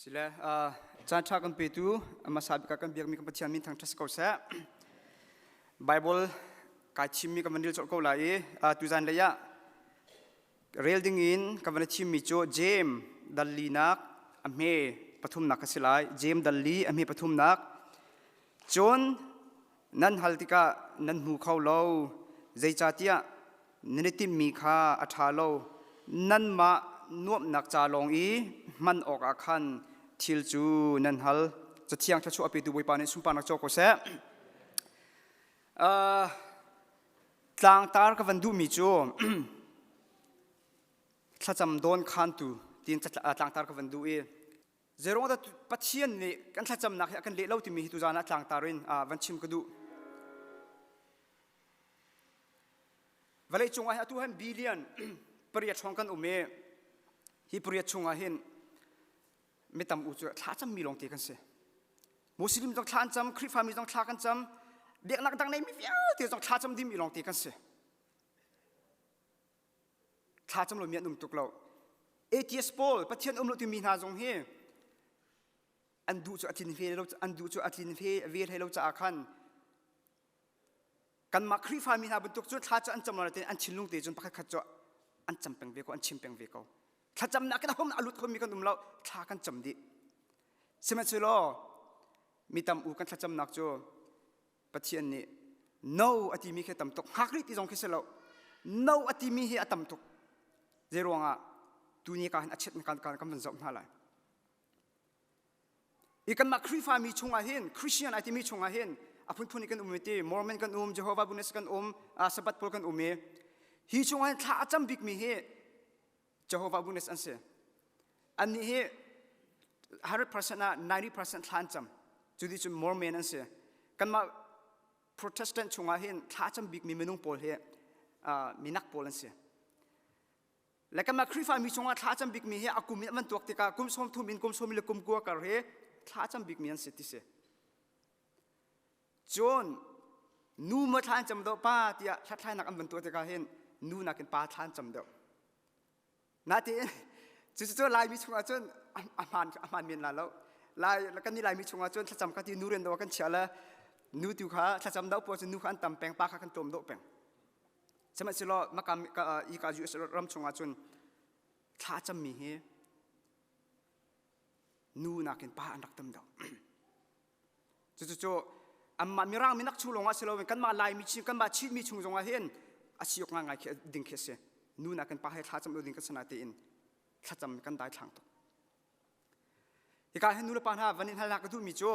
Sile caan ṭha kan petu hmasa bik ah kan biakmi kan Pathian min thangṭhat si ko seh. Bible kai thimmi kan van rel colh ko lai i tuzan lei ah rel ding in kan van i thimmi cu Jeim dal linak a hme pathumnak a si lai. Jeim dal li a hme pathumnak. Cun nan hal tikah nan hmu kho lo zeicahtiah nan i timhmi kha a ṭha lo nanmah nuamhnak ca lawng i hman awkah khan thil cu nan hal cathiang thluachuah a petu Bawipa nih sunparnak co ko seh uh, tlangtar ka van duhmi cu thlacam dawn khantu tiin tlangtar ka van duh i Zeruang dah Pathian nih kan thlacamnak hi a kan leh lo timi hi tuzaan ah tlangtar in van chim ka duh. Vawlei cung ah hin atu hin billion pariat hrawng kan um i hi pariat chung ah hin mi tam u cu thlacammi lawngte kan si. Muslim zong thla an cam, Khrihfami zong thla kan cam, biaknak dang nei mi vialte zong thla cam dingmi lawngte kan si. Thla cam lomi an um tuk lo. Atheist pawl Pathian um lo timi hna zong hi an duh cu a tlin ve lo an duh cu a tlin ve ve hlei lo caah khan kanmah Khrihfa mi hna bantuk cu thla cu an cam lo nain an thinlung te cun pakhat khat cu an cam peng ve ko an chim peng ve ko thlacamnak kan hom a lut khomi kan um lo thla kan cam dih sihmanhsehlaw mi tam u kan thlacamnak cu Pathian nih no a timi khi a tam tuk hngak rih ti zong khi si lo no a timi hi a tam tuk zei ruangah tuni ka hin a chiat kan kan kan van zoh hna lai i kanmah Khrihfa mi chungah hin Christian ai timi chungah hin a phunphun in kan um ti Mormon kan um Jehovah Witness kan um Sabbath pawl kan um i hi chungah hin thla a cam bikmi hi Jehovah Witness an si annih hi 100% ah 90% thla an cam cu ti cun Mormon an si kanmah Protestant chungah hin thla cam bikmi minung pawl hi minak pawl an si le kanmah Khrihfa mi chungah thla cam bikmi hi a kum in an tuak tikah kum sawm thum in kum sawm le kum kua kar hi thla cam bikmi an si ti si cun nu maw thla an cam deuh pa tiah hlathlainak an van tuah tikah hin nu nakin pa thla an cam deuh Natein cucu Laimi chungah cun a hmaan a hmaan men la lo. Lai kan nih Laimi chungah cun thlacam kha ti nu rian dawh kan chia le nu tu kha thlacam deuh pawl cun nu kha an tam peng pa kha kan tlawm deuh peng. Sihmanhsehlaw maka i ka US ram chungah cun thla cammi hi nu nakin pa an rak tam deuh. Cucu anmah Mirang minak chung lawngah si loin kanmah Laimi Chin kanmah Chinmi chung zongah hin a si awk ngaingai khi ding khi a si. Nu nakin pa he thlacam lo ding kan si natein thlacam kan daithlang tuk. Hika hin nu le pa hna van in halnak ka duhmi cu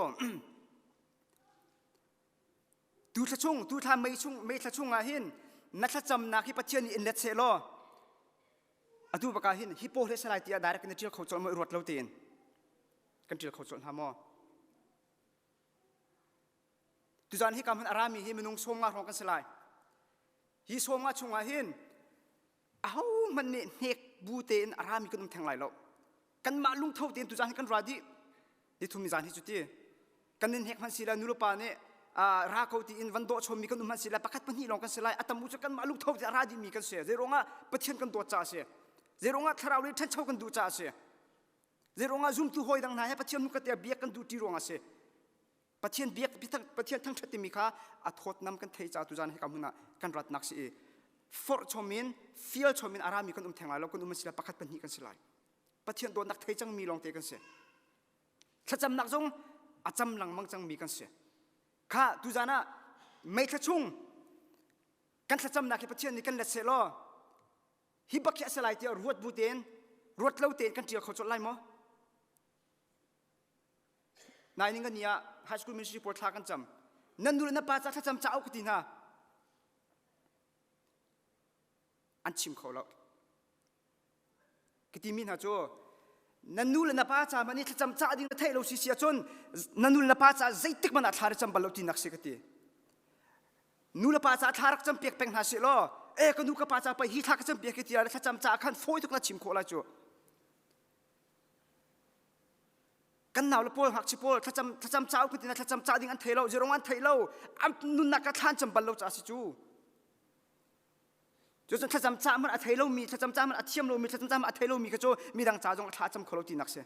tu thla chung tu thla mei chung mei thla chung ah hin na thlacamnak hi Pathian nih in let seh law atu baka hin hi pawl he salai tiah direct na ṭial kho colh maw i ruat lo tein kan ṭial kho colh hna maw Tuzan hi ka hmun a rami hi minung sawm nga hrawng kan si lai. Hi 90 chungah hin ahohmanh nih hnek bu tein a rami kan um theng lai lo. Kanmah lungtho tein tuzan hi kan ra dih. Nithum zan hi cu ti. Kan nin hnek hmanh si le nulepa nih ra ko tiin van dawh chommi kan um hmanh si le pakhat pahnih lawng kan si lai. A tam u cu kanmah lungtho tein a ra dihmi kan si. Zeiruangah Pathian kan dawt caah a si. Zeiruangah thlarau lei ṭhancho kan duh caah a si. Zeiruangah zumtu hawi dang hna he Pathian hmuh ka tiah biak kan duh ṭi ruangah a si. Pathian biak Pathian thangṭhat timi kha a thawtnam kan thei ca tuzan hika hmun ah kan ratnak si i forh chom in fial chom in a rami kan um theng lai lo kan um an si lai pakhat pahnih kan si lai. Pathian dawtnak thei cangmi lawngte kan si. Thlacamnak zong a cam lengmang cangmi kan si. Kha tuzan ah meithla chung kan thlacamnak hi Pathian nih kan let seh law hi bak hi a si lai tiah ruat bu tein ruat lo tein kan ṭial kho colh lai maw? Nai ning kan ni ah high school ministry pawl thla kan cam. Nan nu le na pa ca thlacam ca ka ti hna. An chim kho lo. Ka ti mi hna cu nan nu le na pa ca hmanh i thlacam ca ding na theih lo si si ahcun na nu le na pa ca zeitik hmanh ah thla na cam bal lo tinak si ka ti. Nu le pa ca thla rak cam piak peng hna sih law e ka nu ka pa ca pei hi thla ka cam piak hi tiah thlacam ca khan fawi tuk na chim khawh lai cu. Kan nau le pawl ngakchia pawl thlacam thlacam ca uk tina thlacam ca ding an thei lo zerong an thei lo an nunnak ka thlan cam bal lo ca si cu. Cucun thlacam ca hmanh a thei lomi thlacam ca hmanh a thiam lomi thlacam ca hmanh a thei lomi kha cu midang ca zong a thla cam kho lo tinak si.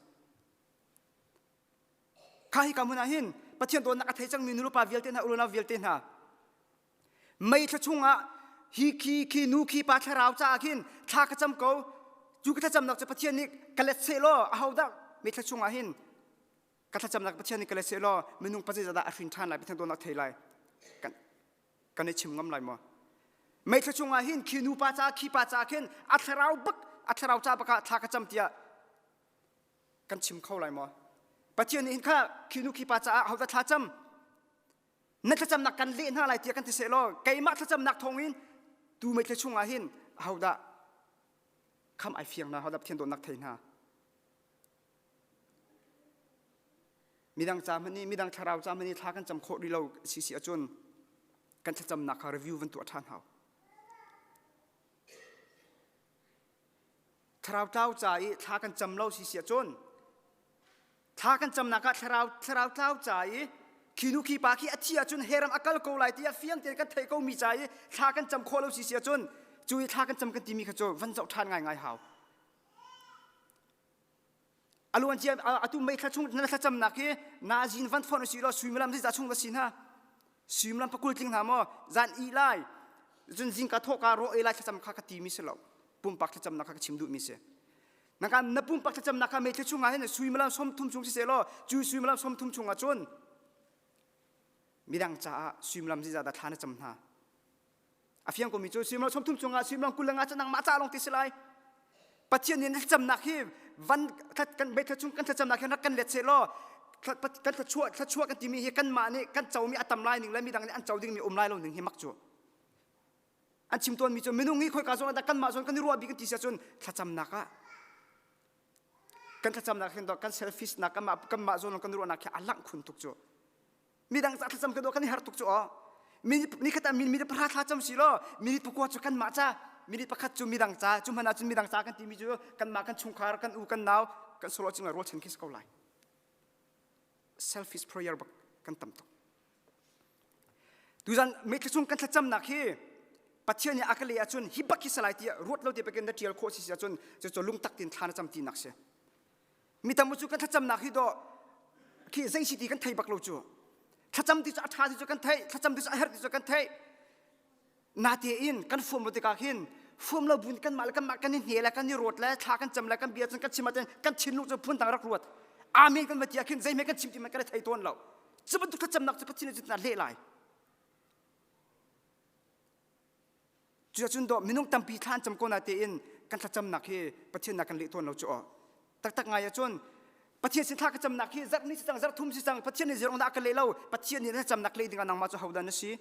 Kha hi ka hmun ah hin Pathian dawtnak a thei cangmi nulepa vialte hna unau vialte hna mei thla chungah hi khi khi nu khi pa thlarau caah khin thla ka cam ko cu ka thlacamnak cu Pathian nih ka let seh law ahodah mei thla chungah hin ka thlacamnak Pathian nih ka let seh law minung pa zeizah dah a hrin ṭhan lai Pathian dawtnak thei lai kan kan i chim ngam lai maw mei thla chungah hin khi nu pa ca khi pa ca khin a thlarau bak a thlarau ca bak ah thla ka cam tiah kan chim kho lai maw Pathian nih hin kha khi nu khi pa caah ahodah thla cam na thlacamnak kan leh hna lai tiah kan ti seh law keimah thlacamnak thawngin tu meithla chungah hin ahodah kham ai fiang hna ahodah Pathian dawtnak thei hna midang ca hmanh nih midang thlarau ca hmanh nih thla kan cam khawh rih lo si si ahcun kan thlacamnak kha review van tuah ṭhan hau Thlarau tlau ca i thla kan cam lo si si ahcun thla kan camnak ah thlarau thlarau tlau ca i khi nu khi pa khi a thi ahcun heram a kal ko lai tiah fiang tein kan theih ko mi ca i thla kan cam khawh lo si si ahcun cu i thla kan cam kan timi kha cu van zoh ṭhan ngaingai hau. A luan cia atu mei thla chung na thlacamnak hi nazin van phone si law suimilam zeizah chung va si hna suimilam pakul tling hna maw zan i lai cun zingka thawhka rawh ei lai thlacam kha ka ti mi si lo pumpak thlacamnak kha ka chim duh mi si naka na pumpak thlacamnak kha mei thla chungah hin suimilam 30 chung si seh law cu suimilam 30 chungah cun midang caah suimilam zeizah dah thla na cam hna A fiang komi cu suimilam 30 chungah suimilam 25 cu nangmah ca lawng ti si lai. Pathian nih na thlacamnak hi van kan meithla chung kan thlacamnak hi rak kan let seh law kan thluachuah thluachuah kan timi hi kanmah nih kan comi a tam lai ning le midang nih an co dingmi um lai lo ning hi mak cu. An chim tawnmi cu minung hi khoika zawn ah dah kanmah zawn kan i ruah bik kan ti si ahcun thlacamnak ah kan thlacamnak hin kan selfish nak kanmah kanmah zawn kan ruahnak hi a langh khun tuk cu. Midang ca thlacam kan kan i har tuk cu aw. Minute nikhat ah minute pahra thlacam si law minute pakua cu kanmah ca minute pakhat cu midang ca cu hmanh ah cun midang ca kan timi cu kanmah kan chungkhar kan u kan nau kan solo cing rualchan khi si ko lai. Selfish prayer bak kan tam tuk. Tuzan mitthli chung kan thlacamnak hi Pathian nih a ka leh ahcun hi bak hi salai tiah ruat lo te pakin na ṭial khawh si si ahcun cucu lungtak tin thla na cam tinak si. Mi tam cu kan thlacamnak hi dawh khi zei si ti kan thei bak lo cu thlacam ti cu a ṭha ti cu kan theih thlacam ti cu a herh ti cu kan theih natein kan fuam lo tikah khin fuam lo bun kanmah le kanmah kan i hne le kan i rawt le thla kan cam le kan bia cun kan chim ahcun kan thinlung cu phun dang rak ruat amen kan va ti ah khin zeihme kan chim ti man kan i thei tawn lo cu bantuk thlacamnak cu Pathian nih cun leh lai Cuacun dawh minung tampi thla an cam ko na tein kan thlacamnak hi Pathian nak kan leh tawn lo cu aw. Taktak ngai ahcun Pathian sin thla ka camnak hi zarh ni si cang zarh thum si cang Pathian nih zeirong dah a ka leh lo Pathian nih na thlacamnak leh dingah nangmah cu hodah na si?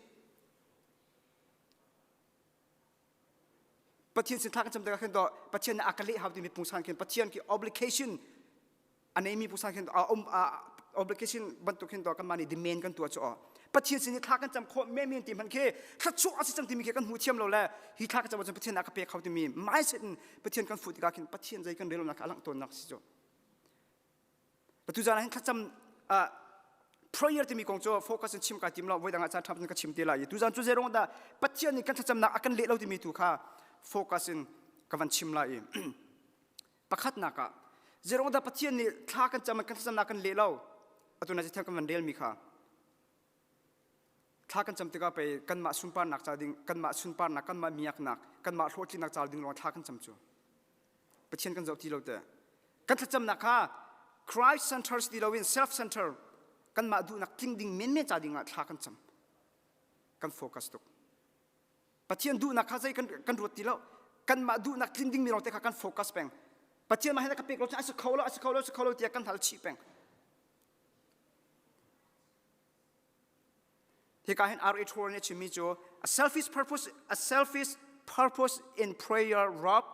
Pathian sin thla kan cam tikah khin dawh Pathian nih a ka leh hau timi pungsan khin Pathian khi obligation a neimi pusa khin a um obligation bantuk hin to kanmah nih demand kan tuah cu aw Pathian sin i thla kan cam khawh men men ti hmanh khi thluachuah a si cang timi khi kan hmu thiam lo le hi thla kan cam ahcun Pathian a ka pek kho timi mindset in Pathian kan fuh tikah khin Pathian zei kan rel lonak kha a langh tawnnak si cu Atu zan ah hin thlacam prayer timi kong cu focus in chim kai tim lo voi dang ah caan ṭha ka chim te lai i tuzan cu zeirong dah Pathian nih kan thlacamnak a kan leh lo timi tu kha focus in ka van chim lai i Pakhatnak ah, zeirong dah Pathian nih thla kan cam kan thlacamnak kan leh lo? Atu na thiam kan van relmi kha. Thla kan cam tikah pei kanmah sunparnak ca ding, kanmah sunparnak, kanmah miaknak, kanmah hlawhtlinnak ca ding lawng thla kan cam cu. Pathian kan zoh ti lo te. Kan thlacamnak kha Christ center ti loin self center kanmah duhnak tling ding menmen ca ding ah thla kan cam. Kan focus tuk. Pathian duhnak kha zei kan, kan ruat ti lo. Kanmah duhnak tlin dingmi lawng te kha kan focus peng. Pathian mah hin a ka pek lo cun a si kho lo, a si kho lo, a si kho lo tiah kan hal chih peng. Hika hin R.A. Torah nih a chimmi cu a selfish purpose, a selfish purpose in prayer rob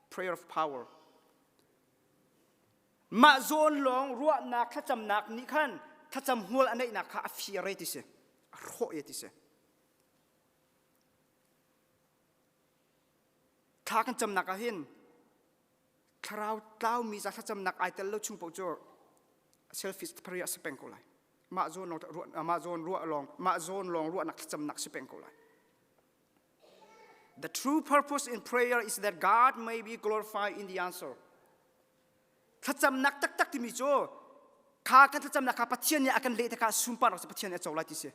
prayer of power. Mah zawn lawng ruahnak thlacamnak nih khan thlacam hmual a neihnak kha a fir e ti si, a hrawh e ti si. Thla kan camnak ah hin thlarau tlaumi za thlacamnak ai tel lo chung paoh cu selfish prayer a si peng ko lai. Mah zawn lawng ruah mah zawn ruah lawng mah zawn lawng ruahnak thlacamnak si peng ko lai. The true purpose in prayer is that God may be glorified in the answer. Thlacamnak taktak timi cu. Kha kan thlacamnak kha Pathian nih a kan leh tikah sunparnak cu Pathian nih a co lai ti si.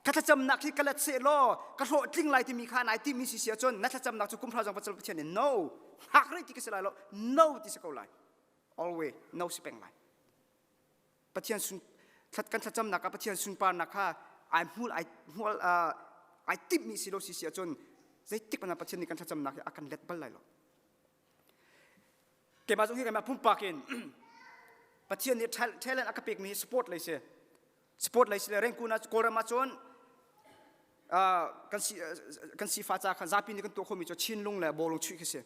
Ka thlacamnak hi ka let seh law ka hlawhtling lai timi kha nai timi si si ahcun na thlacamnak cu kumhra zong va Pathian nih no hngak rih ti ka si lai lo no ti si ko lai. Always no si peng lai. Pathian sun kan thlacamnak ah Pathian sunparnak kha ai hmul ai hmual ai timhmi si lo si si ahcun zeitik hmanh ah Pathian nih kan thlacamnak hi a kan let bal lai lo. Keimah zong hi keimah pumpak in Pathian nih talent a ka pekmi hi sport lei si. Sport lei si le Rengkun ah Kawlram ah cun kan si kan sifa ca kha zapi nih kan tuah khomi cu Chinlung le bawlung chuih khi si.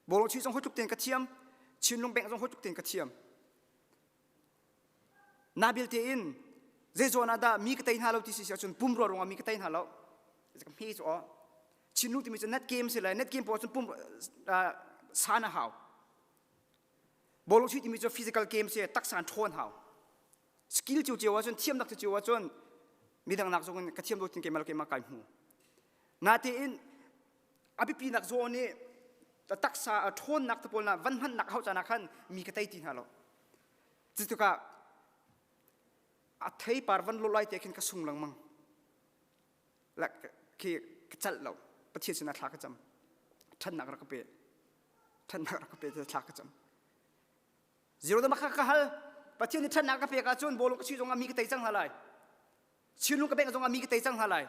Bawlung chuih zong hoi tluk tein ka thiam, Chinlung bank zong hoi tluk tein ka thiam. Na belte in zei zawn ah dah mi ka tei hna lo ti si ahcun pumrua ruangah mi ka tei hna lo. Ka hme cu aw. Chinlung timi cu net game si le net game pawl cun pum san a hau. Bawlung chuih timi cu physical game si taksa an ṭhawn hau. Skill cio cio ahcun thiamnak cio ahcun midang nak zong in ka thiam lo tin keimah le keimah kai hmu. Natein a biapinak zawn i taksa a ṭhawnnak te pawl na van hmannak hau caan ah khan mi ka tei ti hna lo. Cutikah a theipar van lawh lai te khin ka sung lengmang. La khi ka calh lo. Pathian sinah thla ka cam. Ṭhatnak rak ka pe. Ṭhatnak rak ka pe thla ka cam. Zero da ka ka hal. Pathian nih ṭhatnak ka pek ahcun bawlung ka chuih zongah mi ka tei cang hna lai. Chinlung ka bengh zongah mi ka tei cang hna lai.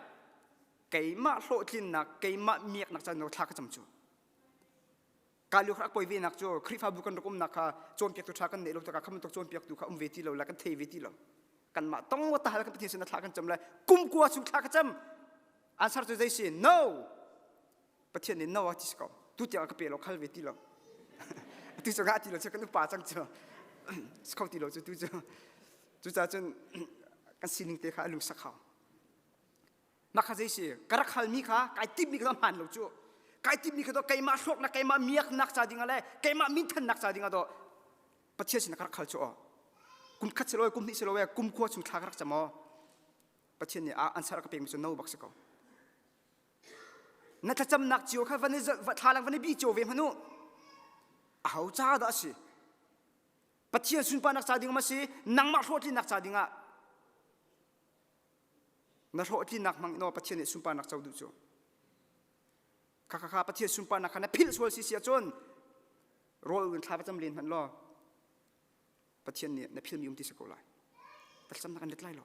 Keimah hlawhtlinnak, keimah miaknak caan thla ka cam cu. Ka lio rak poi ve nak cu Khrihfabu kan rak umnak kha cawnpiaktu ṭha kan neih lo tikah kha bantuk cawnpiaktu kha um ve ti lo le kan thei ve ti lo. Kanmah tong wa tahal kan Pathian sinah thla kan cam le kum kua chung thla ka cam. Answer cu zei si? No. Pathian nih no a ti si ko. Tu tiang ka pe lo khal ve ti lo. Tu cu ngah ti lo cu kan upa cang cu. Si kho ti lo cu tu cu. Cucaah cun kan sining te kha a lungsak hau. Mah kha zei si? Ka rak halmi kha kai timhmi kha hmaan lo cu. Kai timhmi kha keimah hlawknak, keimah miaknak ca dingah le keimah minthannak ca dingah dawh Pathian sinah ka rak hal cu aw. Kum khat si lo kum hnih si lo kum khua chung thla ka rak cam aw. Pathian nih answer a ka pekmi cu no bak si ko. Na thlacamnak cio kha van i thlalang van i bi cio ve hmanh u. Aho ca dah a si? Pathian sunparnak ca ding ma si? Nangmah hlawhtlinnak ca dingah na hlawhtlinnak hmang in aw Pathian nih sunparnak co duh cu. Kha kha kha Pathian sunparnak kha na philh sual si si ahcun rawl in thla va cam len hmanh law Pathian nih na philmi um ti si ko lai. Thlacamnak an let lai lo.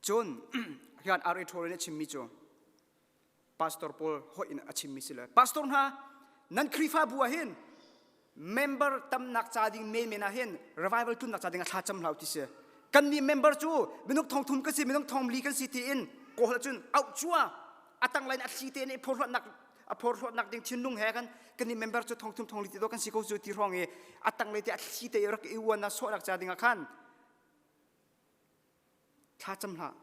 Cun hian R.A. Torrey nih a chimmi cu pastor pawl hoih in a chimmi si le pastor hna nan Khrihfabu ah hin member tamnak ca ding menmen ah hin revival tlunnak ca ding ah thla cam hlah ti si kan nih member cu minung thong thum kan si minung thong li kan si tiin kawl cun auh cua a tang lain a thli te nih phorhlawtnak a phorhlawtnak ding thinlung he kan kan nih member cu thong thum thong li ti do kan si ko cu ti hrawng i a tang lei te a thli te rak i uan na sawhnak ca ding ah khan thla cam hlah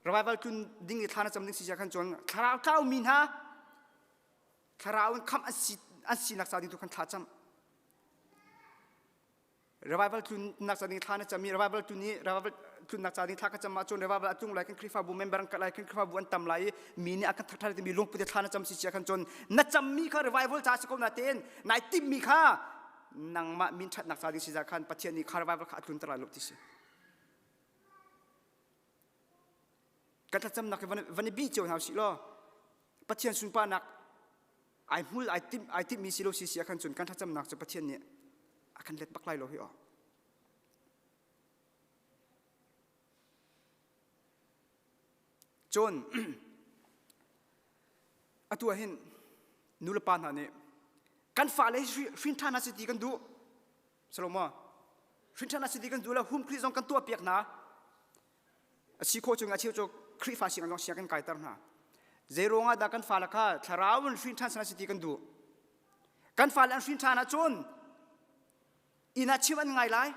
revival tlun ding i thla na cam ding si sia khan cun thlarau tlau mi hna thlarau in khamh an si an sinak ca ding tu khan thla cam revival tlunnak ca ding thla na cam i revival tlun i revival tlunnak ca ding thla ka cam ahcun revival a tlung lai kan Khrihfabu member an lai kan Khrihfabu an tam lai i mi nih a kan thakthar timi lungput thla na cam si cia khan cun na cammi kha revival ca si ko na tein nai timmi kha nangmah min ṭhatnak ca ding si za khan Pathian nih kha revival kha a tlunter lai lo ti si kan thlacamnak hi van i bih cio hna usih law Pathian sunparnak ai hmul ai timh ai timhmi si lo si si ah khan cun kan thlacamnak cu Pathian nih a kan let bak lai lo hi aw. Cun atu ah hin nulepa hna nih kan fale hi hrin ṭhan hna si ti kan duh Salomo hrin ṭhan hna si ti kan duh le hum Khrih zong kan tuah piak hna A si khawh chung a cheu cu Khrihfa sianginn zong sianginn kaiter hna. Zei ruangah dah kan fale kha thlarau in hrin ṭhan sana si ti kan duh. Kan fale an hrin ṭhan ahcun inn ah chim an ngai lai,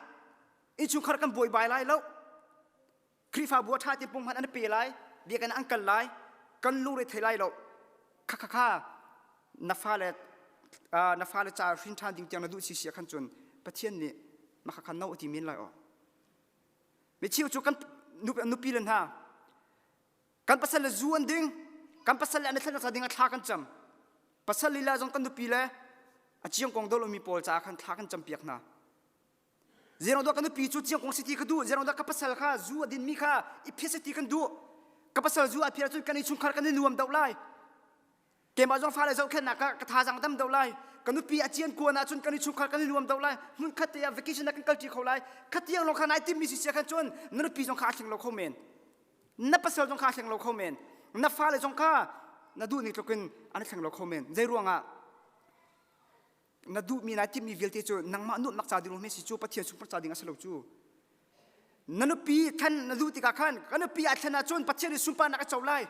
innchungkhar kan buaibai lai lo, Khrihfabu a ṭha ti punghman an pe lai, biakinn an kal lai, kan lungre thei lai lo. Kha kha kha na fale na fale ca hrin ṭhan ding tiang na duh si si ah khan cun Pathian nih mah kha kha no a ti men lai aw. Micheu cu kan nupi le hna kan pasal le zu an ding. Kan pasal le an i thlennak ca dingah thla kan cam. Pasal lila zong kan nupi le a ciang kong dolomi pawl caah khan thla kan campiak hna. Zeirong dah ka nupi cu ciang kong si ti ka duh, zeirong dah ka pasal kha zu a dinmi kha i phiat si ti kan duh. Ka pasal zu a phiat ahcun kan innchungkhar kan i nuam deuh lai. Keimah zong fale zohkhenhnak ah ka thazaang dam deuh lai. Ka nupi a cian kuan ahcun kan innchungkhar kan i nuam deuh lai. Hmun khat te ah vacation ah kan kalṭi kho lai. Khatiang lawng kha nai timmi si sia khan cun na nupi zong kha a thleng lo kho men. Na pasal zong kha a thleng lo kho men. Na fale zong kha na duh ning tluk in an thleng lo kho men. Zei ruangah na duhmi nai timhmi vialte cu nangmah nuamhnak ca ding lawng si cu Pathian sunparnak ca ding a si lo cu. Na nupi thlen na duh tikah khan ka nupi a thlen ahcun Pathian nih sunparnak a co lai.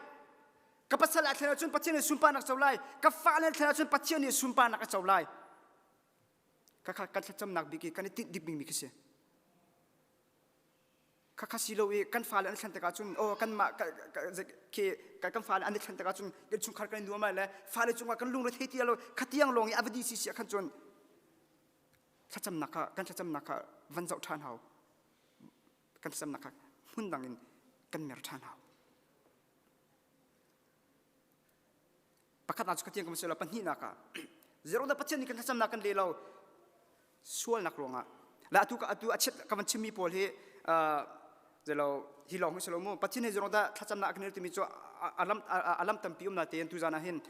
Ka pasal a thlen ahcun Pathian nih sunparnak a co lai. Ka fale a thlen ahcun Pathian nih sunparnak a co lai. Khakha kan thlacamnak bik i kan i tinh bik mi khi si. Khakha si lo i kan fale an thlen tikah cun oh kanmah khi kan fale an i thlen tikah cun kan chungkhar kan i nuam lai le fale cungah kan lungre thei ti lo khatiang lawng i a va di si si ah khan cun thlacamnak kha kan thlacamnak kha van zoh ṭhan hau kan thlacamnak kha hmun dang in kan mer ṭhan hau Pakhatnak cu khatiang kan si lo pahnihnak ah zeruang dah Pathian nih kan thlacamnak kan leh lo sualnak ruangah le atu atu a chiat ka van chimmi pawl hi zelo hi lawng hi si lo mu Pathian nih zeruang dah thlacamnak a kan timi cu a lam a lam tampi um na tein tuzan ah hin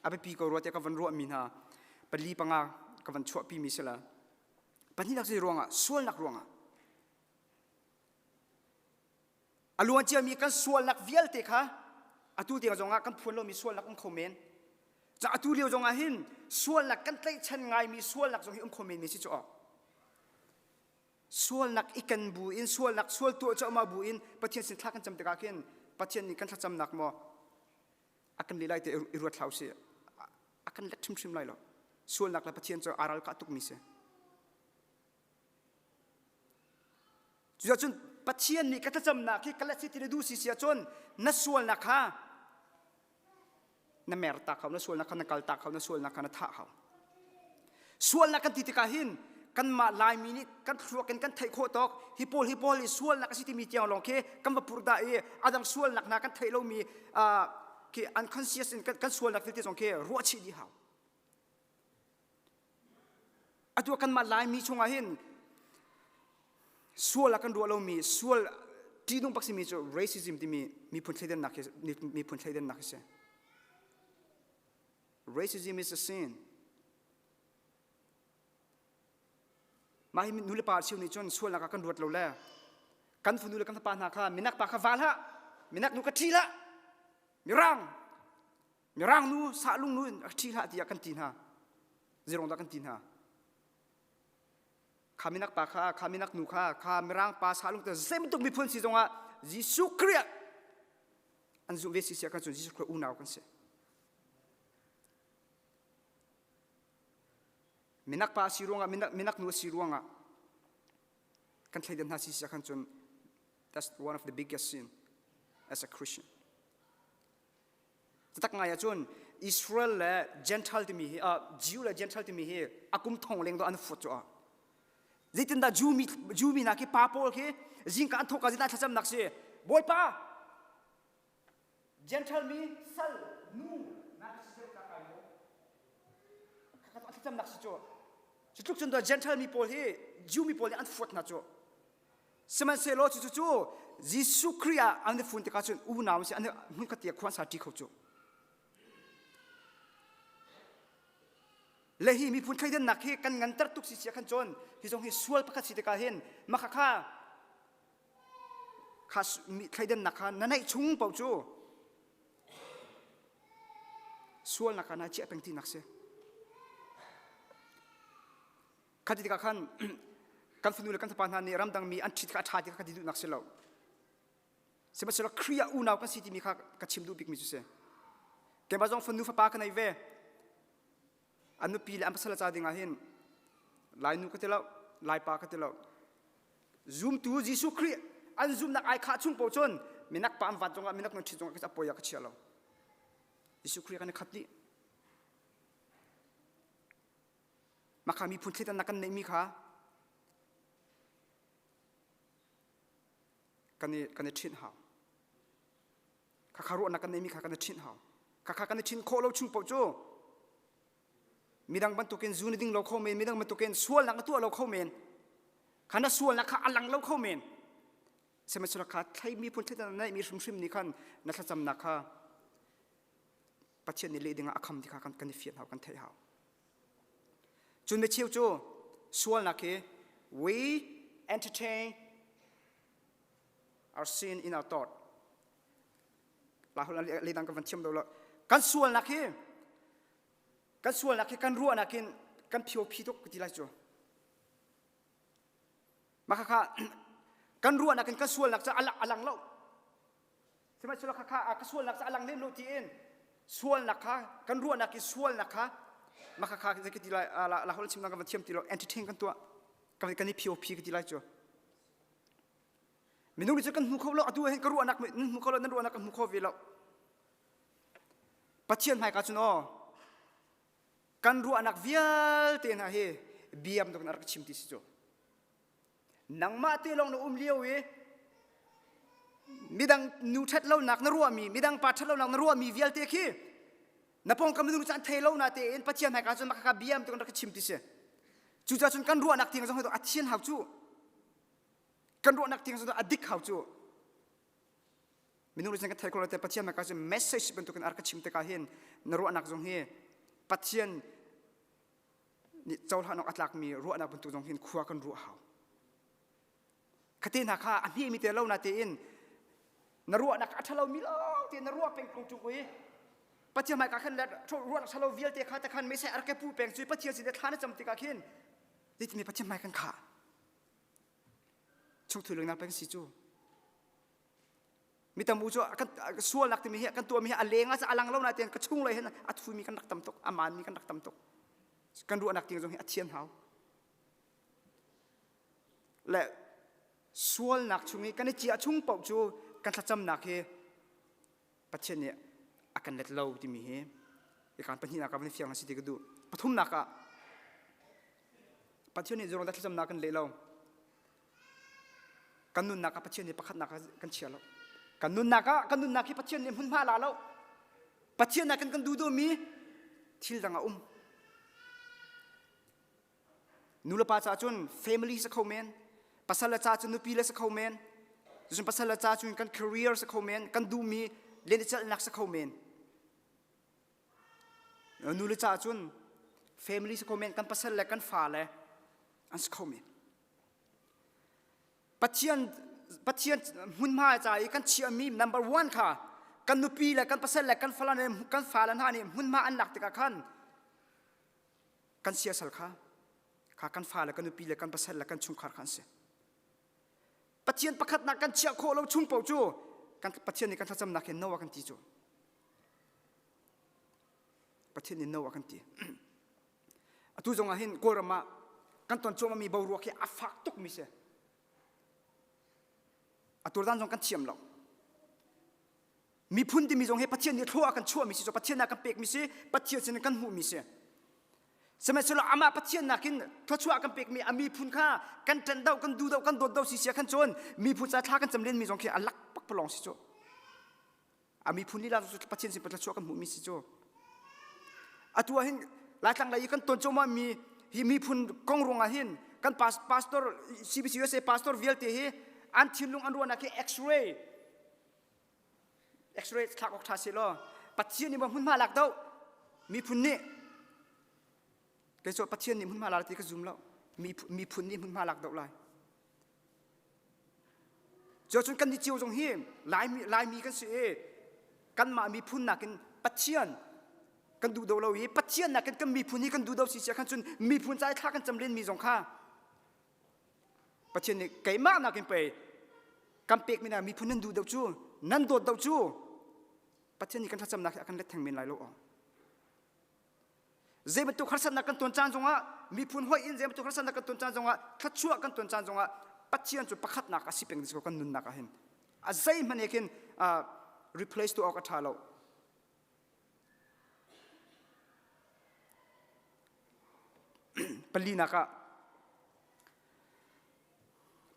a biapi ko rua tiah ka van ruahmi hna pali panga ka van chuahpi mi si la pahnihnak zei ruangah sualnak ruangah A luanciami kan sualnak vialte kha atu tiang zongah kan phuan lomi sualnak um kho men. Ca atu lio zongah hin sualnak kan tlaihchan ngaimi sualnak zong hi um kho men mi si cu awk. Sualnak i kan bu in sualnak sual tuah cuahmah bu in Pathian sin thla kan cam tikah khin Pathian nih kan thlacamnak maw a kan leh lai ti i ruat hlah usih. A kan let hrimhrim lai lo. Sualnak le Pathian cu aa ralkah tukmi si. Cucun Pathian nih ka thlacamnak hi ka let si ti na duh si si ahcun na sualnak kha na mer tak hau, na sualnak kha na kal tak hau, na sualnak kha na thah hau. Sualnak kan ti tikah hin kanmah Laimi nih kan thluak in kan theih khawh tawk hi pawl hi pawl hi sualnak a si timi tiang lawng khi kan va purh dah i adang sualnak hna kan theih lomi khi unconscious in kan sualnak vialte zong khi ruah chih dih hau. Atu kanmah Laimi chungah hin sual ah kan ruah lomi sual ṭihnung bak simi cu racism timi miphun thleidannak hi miphun thleidannak hi si. Racism is a sin. Mah hi nu le pa cheu nih cun sualnak ah kan ruat lo le kan fanu le kan fapa hna kha minak pa kha val hlah minak nu ka ṭhi hlah mirang Mirang nu sahlung nu in a ṭhi hlah tiah kan ti hna. Zirong dah kan ti hna. Kha minak pa kha, kha minak nu kha, kha mirang pa sahlung te zei bantuk miphun si zongah Jesuh Khrih an zumh ve si sia kan cun Jesuh Khrih unau kan si. Minak pa si ruangah minak, minak nu si ruangah kan thleidan hna si sia khan cun that's one of the biggest sin as a Christian. Tak ngai ahcun Israel le Gentile timi hi uh, Jew le Gentile timi hi a kum thong leng do an fuat cu zeitindah Jew mi Jew mi hna khi pa pawl khi zingka an thawk ah zeitindah thlacamnak si Bawipa Gentile mi sal nu na ka si ka kai mo ka thlacamnak si cu cu tluk cun Gentile mi pawl hi Jew mi pawl nih an fuat hna cu Sihmanhsehlaw cucu cu Jesuh Khrih ah an i fun tikah cun unau si an hmunkhat tiah khua an sa ṭi kho cu. Le hi miphun thleidannak hi kan nganter tuk si sia khan cun hi zong hi sual pakhat si tikah hin maka kha kha thleidannak kha na neih chung paoh cu sualnak kha na chiah peng tinak si. Kha ti tikah khan kan fanu le kan fapa hna nih ramdang mi an ṭhit kha a ṭha ti kha ka ti duhnak si lo. Sihmanhsehlaw Khrih ah unau kan si timi kha ka chim duh bikmi cu si. Keimah zong fanu fapa ka nei ve. An nupi le an pasal ca ding ah hin Lai nu ka ti lo, Lai pa ka ti lo. Zumtu Jesuh Khrih an zumnak ai khah chung paoh cun minak pa an vat zongah minak nun ṭhit zongah a poi ah ka chia lo. Jesuh Khrih kan i khat dih. Mah kha miphun thleidannak kan neihmi kha kan i kan i ṭhinh hau. Khakha ruahnak kan neihmi kha kan i ṭhinh hau. Khakha kan i ṭhin khawh lo chung paoh cu midang bantukin zu na ding lo kho men, midang bantukin sualnak na tuah lo kho men, kha na sualnak kha a lang lo kho men. Sihmanhsehlaw kha thlei miphun thleidan na neihmi hrimhrim nih khan na thlacamnak kha Pathian nih leh dingah a kham ti kha kan, kan i fian hau, kan theih hau. Cun micheu cu sualnak hi we entertain our sin in our thought. La le dang kan van thiam lo. Kan sualnak hi kan sualnak hi kan ruahnak in kan phio phi tuk ti lai cu. Mah kha kan ruahnak in kan sualnak cu a lang lo. Sihmanhsehlaw kha kha ka sualnak cu a lang lem lo tiin sualnak kha kan ruahnak i sualnak kha mah kha kha zei ka ti lai la holh chimnak kan van thiam ti lo entertain kan tuah kan kan i phio phi ka ti lai cu. Minung nih cun kan hmu kho lo atu hin ka ruahnak nan hmu kho lo nan ruahnak kan hmu kho ve lo. Pathian hmaika cun aw kan ruahnak vialte hna hi biam tuk in a rak chim ti si cu. Nangmah te lawng na um lio i midang nu ṭhat lonak na ruahmi midang pa ṭhat lonak na ruahmi vialte khi na pawngkam minung cu an thei lo na tein Pathian hmaika cun mah kha biam tuk in rak chim ti si. Cucaah cun kan ruahnak tiang zong hi a thian hau cu. Kan ruahnak tiang zong a dik hau cu. Minung nih kan thei ko te Pathian hmaika cun message bantukin a rak chim tikah hin na ruahnak zong hi Pathian nih cohlan awk a tlakmi ruahnak bantuk zong hin khua kan ruah hau. Khate hna kha a hmemi te lo na tein na ruahnak a ṭhalomi lawng tein na ruah peng ko ṭung i Pathian hmaika khan le ruahnak ṭhalo vialte kha te khan messiah a rak pu peng cu Pathian sin thla na cam tikah khin zeitimi Pathian hmai kan khah chungthu lengnak peng si cu mi tam u cu kan sualnak timi hi kan tuahmi hi a leng ah a lang lo na tein ka chung lei hin a thumi kan rak tam tuk a maanmi kan rak tam tuk kan ruahnak ting zong hi a thian hau le sualnak chung i kan i ciah chung paoh cu kan thlacamnak hi Pathian nih a kan let lo timi hi ikan pahnihnak ah van fiang si ti ka duh pathumnak ah Pathian nih zurong thlacamnak kan leh lo kan nunnak ah Pathian nih pakhatnak ah kan chia lo kan nunnak ah kan nunnak hi Pathian nih hmunhma la lo Pathian ah kan kan duh duhmi thil dang a um Nu le pa caah cun family si kho men, pasal le ca cun nupi le si kho men, cun pasal le ca cun kan career si kho men, kan duhmi lentecelhnak si kho men. Nu le ca cun family si kho men, kan pasal le kan fa le an si kho men. Pathian Pathian hmunhma ca i kan chiahmi number one kha kan nupi le kan pasal le kan fale kan fale hna nih hmunhma an lak tikah khan kan siasal kha kha kan fale kan nupi le kan pasal le kan chungkhar kha an si Pathian pakhatnak kan chiah khawh lo chung paoh cu kan Pathian nih kan thlacamnak hin no a kan ti cu Pathian nih no a kan ti atu zong ah hin Kawlram ah kan ton cuahmahmi boruak hi a fak tukmi si atu dan zong kan thiam lo Miphun timi zong hi Pathian nih thlua a kan chuahmi si cu Pathian a kan pekmi si Pathian sin kan hmuhmi si. Sihmanhsehlaw amah Pathian nakin thluachuah a kan pekmi a miphun kha kan ṭanh doh kan duh doh kan dawt doh si sia khan cun miphun ca thla kan cam lenmi zong khi a lak pakpalawng si cu. A miphun lila cu Pathian sin thluachuah kan hmuhmi si cu. Atu ah hin Laitlang lei i kan ton cuahmahmi hi miphun kong ruangah hin kan pastor CBC USA pastor vialte hi an thinlung an ruahnak hi X-ray X-ray thlak awk ṭha si law Pathian nih maw hmunhma lak doh miphun nih kei cu Pathian nih hmunhma lak ti ka zum lo miphun nih hmunhma lak doh lai Cuacun kan nih cio zong hi Laimi, Laimi kan si i kanmah miphun nakin Pathian kan duh do lo i Pathian nakin kan miphun hi kan duh do si sia khan cun miphun ca i thla kan cam lenmi zong kha Pathian nih keimah nakin pei kan pekmi hna miphun nan duh deuh cu nan dawt deuh cu Pathian nih kan thlacamnak hi a kan let theng men lai lo aw. Zei bantuk harsatnak kan ton caan zongah miphun hoih in zei bantuk harsatnak kan ton caan zongah thluachuah kan ton caan zongah Pathian cu pakhatnak a si peng ko kan nunnak ah hin a zeihmanh he khin replace tu awk a ṭha lo. Palinak ah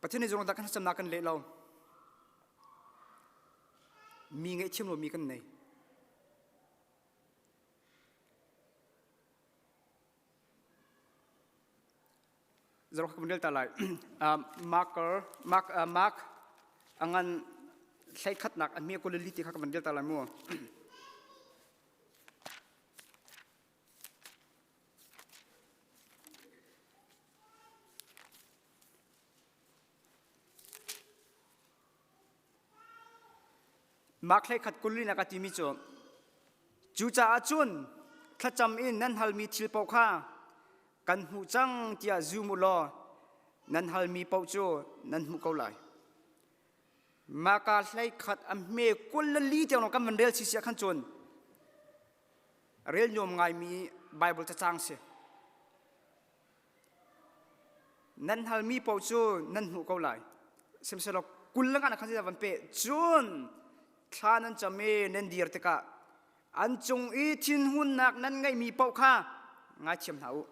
Pathian nih zungzal kan thlacamnak kan leh lo. Mi ngaihthiam lomi kan nei. Zarok kan rel ta lai. Marker Mark Mark angan hleikhatnak a hme kulili ti kha kan rel ta lai mu. Mark 11 20 a timi cu cucaah cun thlacam in nan halmi thil paoh kha kan hmuh cang tiah zum u law nan halmi paoh cu nan hmuh ko lai. Maka hlei khat a hme 24 tiang kan van rel si sia khan cun rel nuam ngaimi Bible cacang si. Nan halmi paoh cu nan hmuh ko lai. Sihmanhsehlaw 20 le nga na khan van pe. Cun thla nan cam i nan dir tikah an cung i thinhunnak nan ngeihmi paoh kha ngaithiam hna u.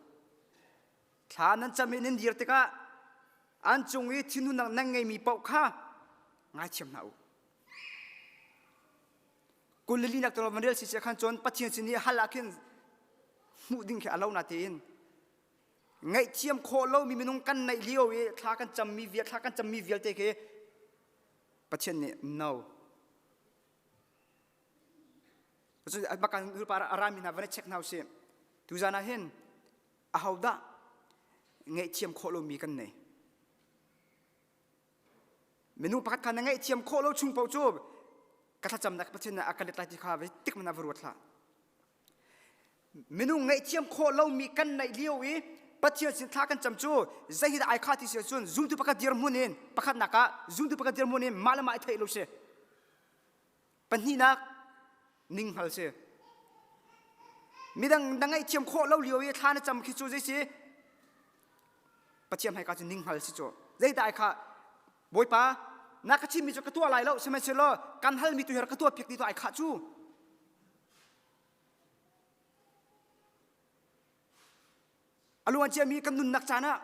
Thla nan cam i nan dir tikah an cung i thinhunnak nan ngeihmi paoh kha ngaithiam hna u. 24 nak van rel si khan cun Pathian sin i hal ah khin hmuh ding khi a lo na tein ngaihthiam khawh lomi minung kan neih lio i thla kan cammi vial thla kan cammi vialte khi Pathian nih no cun bakan pa arami hna van i check hna usih tuzan ah hin ahodah ngaihthiam khawh lomi kan nei Minung pakhat kha na ngaihthiam khawh lo chung paoh cu ka thlacamnak Pathian nih a ka let lai ti kha tik man ah va ruat hlah. Minung ngaihthiam khawh lomi kan neih lio i Pathian sin thla kan cam cu zei hi dah ai kha ti si ahcun zumtu pakhat dirhmun in pakhatnak ah zumtu pakhat dirhmun in mah le mah i theih lo si. Pahnihnak ning hngal si. Midang na ngaihthiam khawh lo lio i thla na cam khi cu zei si Pathian hmaika cu ning hngal si cu. Zeidah ai kha Bawipa na ka chimmi cu ka tuah lai lo sihmanhsehlaw kan halmi tu hi ka tuah piak ti tu ai khah cu. A luan ciami kan nunnak caan ah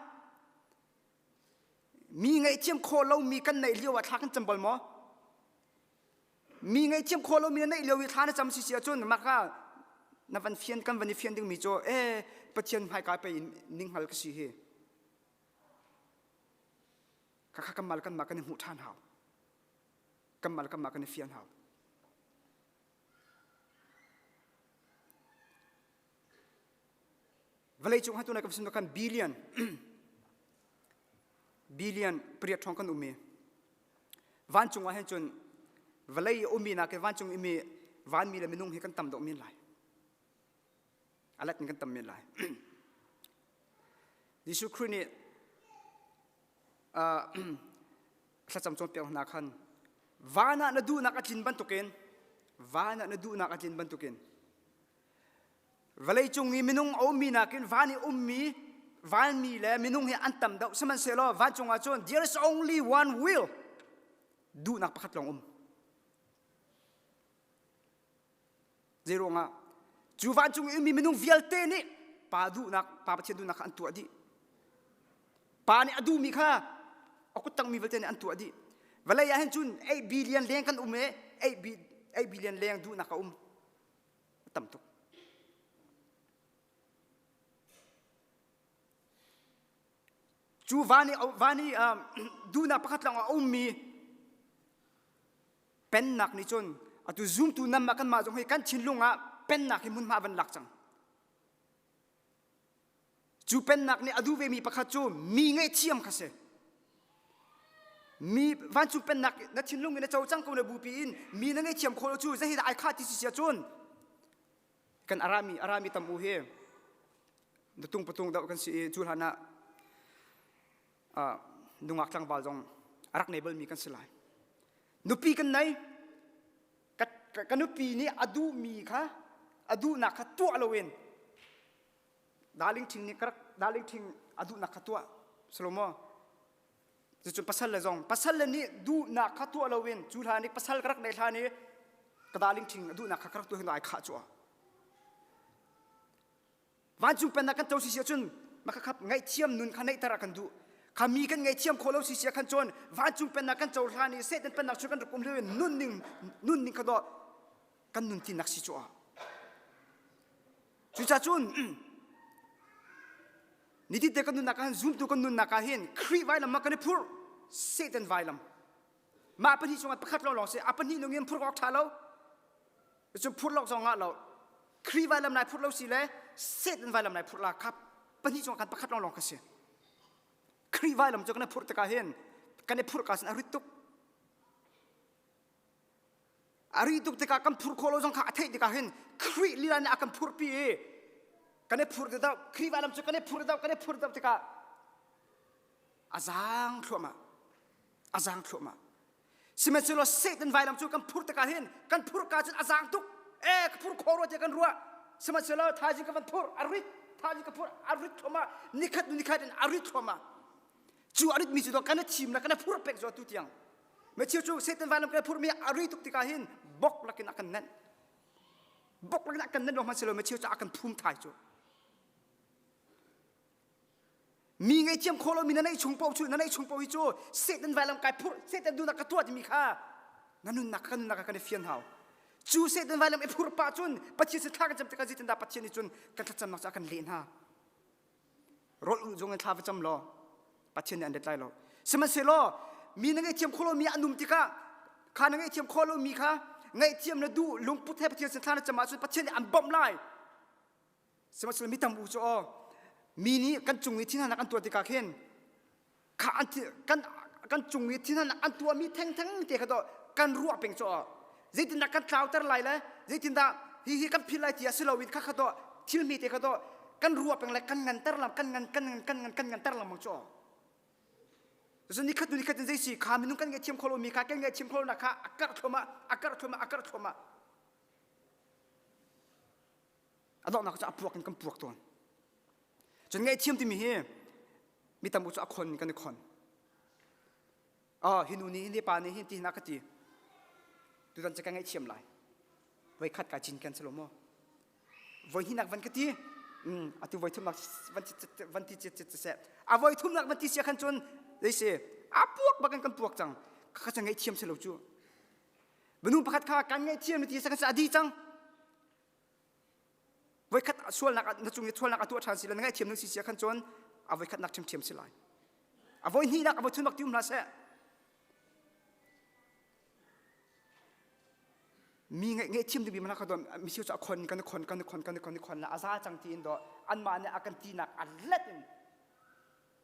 mi ngaihthiam khawh lomi kan neih lio ah thla kan cam bal maw? Mi ngaihthiam khawh lomi na neih lio i thla na cam si si ahcun mah kha na van fian kan van i fian dingmi cu e Pathian hmaika pei in ninghngal ka si hi. Khakha kanmah le kanmah kan i hmuh ṭhan hau. Kanmah le kanmah kan i fian hau. Vawleicung hatu na kan sim kan billion billion pariat ṭhawng kan um i vancung ah hin cun vawlei i ummi nakin vancung imi vanmi le minung hi kan tam deuh men lai. A let in kan tam men lai. Jesuh Khrih nih thlacam cawnpiak hna khan van ah na duhnak a tlin bantukin van ah na duhnak a tlin bantukin Vawleicung i minung a ummi nakin van i ummi vanmi le minung hi an tam deuh sihmanhsehlaw vancung ah cun there is only one will duhnak pakhat lawng um. Zei ruangah cu vancung i ummi minung vialte nih pa duhnak pa Pathian duhnak kha an tuah dih. Pa nih a duhmi kha a kuttangmi vialte nih an tuah dih. Vawlei ah hin cun 8 billion leng kan um i 8 billion leng duhnak a um. A tam tuk. Cu van i, van i um, duhnak pakhat lawng a ummi pennak nih cun atu zumtu nanmah kanmah zong hi kan thinlung ah pennak hi hmunhma van lak cang. Cu pennak nih a duh vemi pakhat cu mi ngaihthiam kha si. Mi vancung pennak na thinlung in na co cang ko na bupi in mi na ngaihthiam khawh lo cu zei hi dah ai khah ti si sia cun kan arami arami tam u hi nutung patung deuh kan si i cu hlan ah nungak tlangval zong a rak nei balmi kan si lai. Nupi kan nei ka, ka nupi nih a duhmi kha a duhnak kha tuah loin Darling ṭhing nih ka rak darling ṭhing a duhnak kha tuah Salomo cucun pasal le zong pasal le nih duhnak kha tuah loin cu hlan i pasal ka rak neih hlan i ka darling ṭhing a duhnak kha ka rak tuah hin ai khah cu vancung pennak kan to si si ahcun maka khap ngaihthiam nun kha neihter a kan duh kha mi kan ngaihthiam khawh lo si si khan cun vancung pennak kan cohlan i Satan pennak chung kan rak um lio in nun ning nun ning kha dawh kan nun tinak si cu Cucacun. Nitite kan nunnak ah hin zumtu kan nunnak ah hin Khrih vailam ah kan i phurh Satan vailam. Mah pahnih chungah pakhat lawnglawng si a pahnih nung in phurh awk ṭha lo. Cun phurh lo zong ah lo. Khrih vailam nai phurh lo si le Satan vailam nai phurh la kha pahnih chungah kan pakhat lawnglawng ka si. Khrih vailam cu kan i phurh tikah hin kan i phurh ka sin a rit tuk. A ri tuk tikah kan phurh khawh lo zong kha a theih tikah hin Khrih lila nih a kan phurhpi i kan i phurh deuh Khrih vailam cu kan i phurh deuh kan i phurh deuh tikah a zaang thluahmah a zaang thluahmah sihmanhsehlaw Satan vailam cu kan phurh tikah hin kan phurh ka cun a zaang tuk e ka phurh khawh rua tiah kan ruah sihmanhsehlaw thaizing ka van phurh a rit thaizing ka phurh a rit thluahmah nikhat nikhat in a rit thluahmah cu a ritmi cu kan i thim le kan i phurh pek zo tu tiang Matthew cu Satan vailam kan phurhmi a ri tuk tikah hin bok lakin a kan nenh. Bok lakin a kan nenh lawng hmanh Matthew cu a kan phum thai cu. Mi ngaihthiam khawh lomi na neih chung paoh cu na neih chung paoh hi cu Satan vailam kai phurh Satan duhnak ka tuah timi kha na nunnak ka nunnak kan i fian hau. Cu Satan vailam i phurh pah cun Pathian sin thla kan cam tikah zeitindah Pathian nih cun kan thlacamnak cu a kan leh hna. Rolh u zong in thla va cam law Pathian nih an let lai lo. Sihmanhsehlaw mi na ngaihthiam khawh lomi an um tikah kha na ngaihthiam khawh lomi kha ngaihthiam na duh lungput he Pathian sin thla na cam ahcun Pathian nih an bawmh lai. Sihmanhsehlaw mi tam u cu aw mi nih kan cung i thinhanak an tuah tikah khin kha an kan kan cung i thinhanak an tuahmi thengtheng te kha dawh kan ruah peng cu aw zeitindah kan tlauter lai le zeitindah hi hi kan philh lai ti a si loin kha kha dawh thil hme te kha dawh kan ruah peng le kan nganter lam kan ngan kan ngan kan ngan kan nganter lengmang cu aw Cun nikhat hnu nikhat in zei si kha minung kan ngaihthiam kho lomi kha kan ngaihthiam kho lonak kha a karh thluahmah a karh thluahmah a karh thluahmah a donghnak cu a puak in kan puak tawn cun ngaihthiam timi hi mi tam u cu a khon kan i khon oh hi nu nih hin pa nih hin ti hin a ka ti tutan cu ka ngaihthiam lai voi khat ka cin kan si lo maw voi hinak van ka ti atu voi thumnak van van ti cit seh a voi thumnak van ti sia khan cun zei si a puak bakin kan puak cang kha ka ngaihthiam si lo cu minung pakhat kha kan ngaihthiam ti sa kan a di cang voikhat sualnak na cung i sualnak a tuah ṭhan si le na ngaihthiam ning si sia khan cun a voikhatnak ṭhiamṭhiam si lai a voi hnihnak a voi thumnak ti um hlah seh mi ngaihthiam ding mi kha don misiu cu a khon kan khon kan khon kan khon khon la a za cang ti in do anmah nih a kan tinak a let in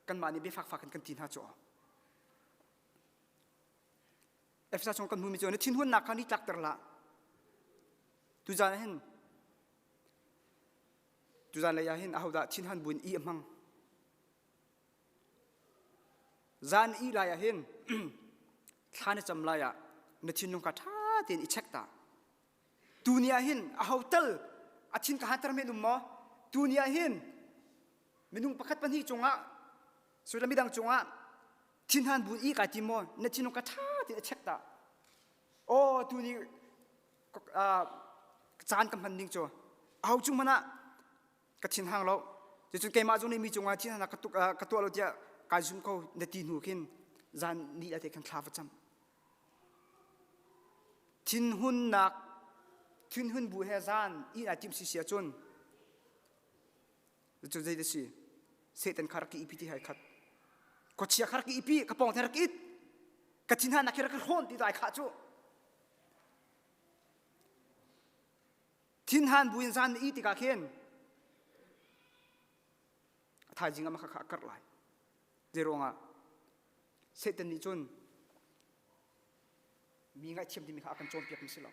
kanmah nih biafak fak in kan ti hna cu Efesa chung kan hmumi cu na thinhunnak kha ni tlakter hlah. Tuzan ah hin tuzan lei ah hin ahodah thinhan buin i a hmang. Zan i lai ah hin thla na cam lai ah na thinlung kha ṭha tein i check ta. Tuni ah hin aho tal a thin ka hanter men um maw? Tuni ah hin minung pakhat pahnih cungah sullam midang cungah thinhan bu i kai tim maw na thinlung ka ṭha tein a check ta aw tu ni caan ka hman ding cu aho cung hmanh ah ka thin hang lo cucun keimah zong nih mi cungah thinhan ka tuk ka tuah lo tiah kai zum ko na ti hnu khin zan ni ate khan thla va cam thinhunnak thinhun bu he zan i ai tim si sia cun Cu zei si? Satan kha rak i ipi ti hai khat. Khuachia kha rak i ipi, ka pawng te rak it. Ka thin hna nak hi rak i hrawn ti dai kha cu. Thinhan buin zan na i tikah khin a thaizing ah kha kha a karh lai. Zei ruangah Satan nih cun mi ngaihthiam timi kha a kan cawnpiak mi si lo